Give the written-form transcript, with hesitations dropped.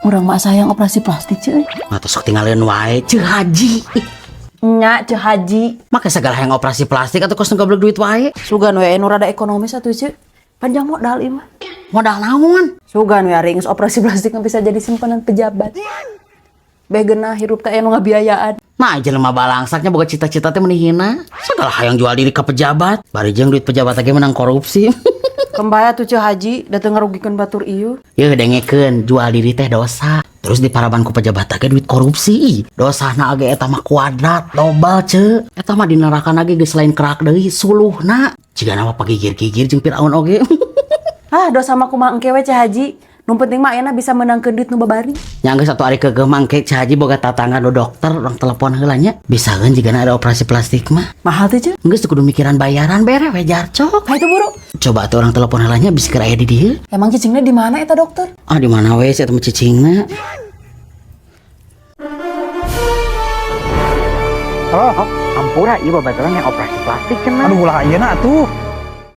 Urang mah hayang operasi plastik, Ceu. Mah sok tinggalin wae, Ceu Haji. Ih, Nya, Ceu Haji. Make segala hayang operasi plastik atau kos goblok duit wae. Sugan we nu rada ekonomis atuh, Ceu. Panjang modal ieu mah. Modal naon? Sugan we ari geus operasi plastik mah bisa jadi simpanan pejabat. Beh geunah hirup teh aya nu ngabiayaan. Nah, jelema balangsaknya boga cita-cita teh meuni hina. Segala hayang jual diri ke pejabat. Bari jeung duit pejabat lagi menang korupsi. Kembaya tuh, Ceu Haji, da teu ngarugikeun batur ieu. Yeuh, dengekeun, jual diri teh dosa. Terus diparaban ku pejabat teh duit korupsi. Ih, dosana ge eta mah kuadrat, dobel, Ceu. Eta mah di neraka ge geus lain kerak deui, suluhna. Jigana mah pagigir-gigir jeung Firaun oge. Ah, dosa mah kumaha engke we, Ceu Haji. Nu penting mah ayeuna bisa meunangkeun duit nu babari. Nya geus atuh, ari keukeuh mangke Ceu Haji boga tatangga nu dokter, urang telepon heula nya. Bisaeun jigana ada operasi plastik mah. Mahal teh, Ceu? Geus teu kudu mikiran bayaran, bere we jarcok. Hayu tuh buru. Coba atuh urang telepon heula nya, bisi keur aya di dieu. Emang cicingnya di mana eta dokter? Ah, di mana we sih eta mah cicingna? Halo, hampura, ieu babaturan yang operasi plastik cenah. Aduh, ulah ayeuna atuh.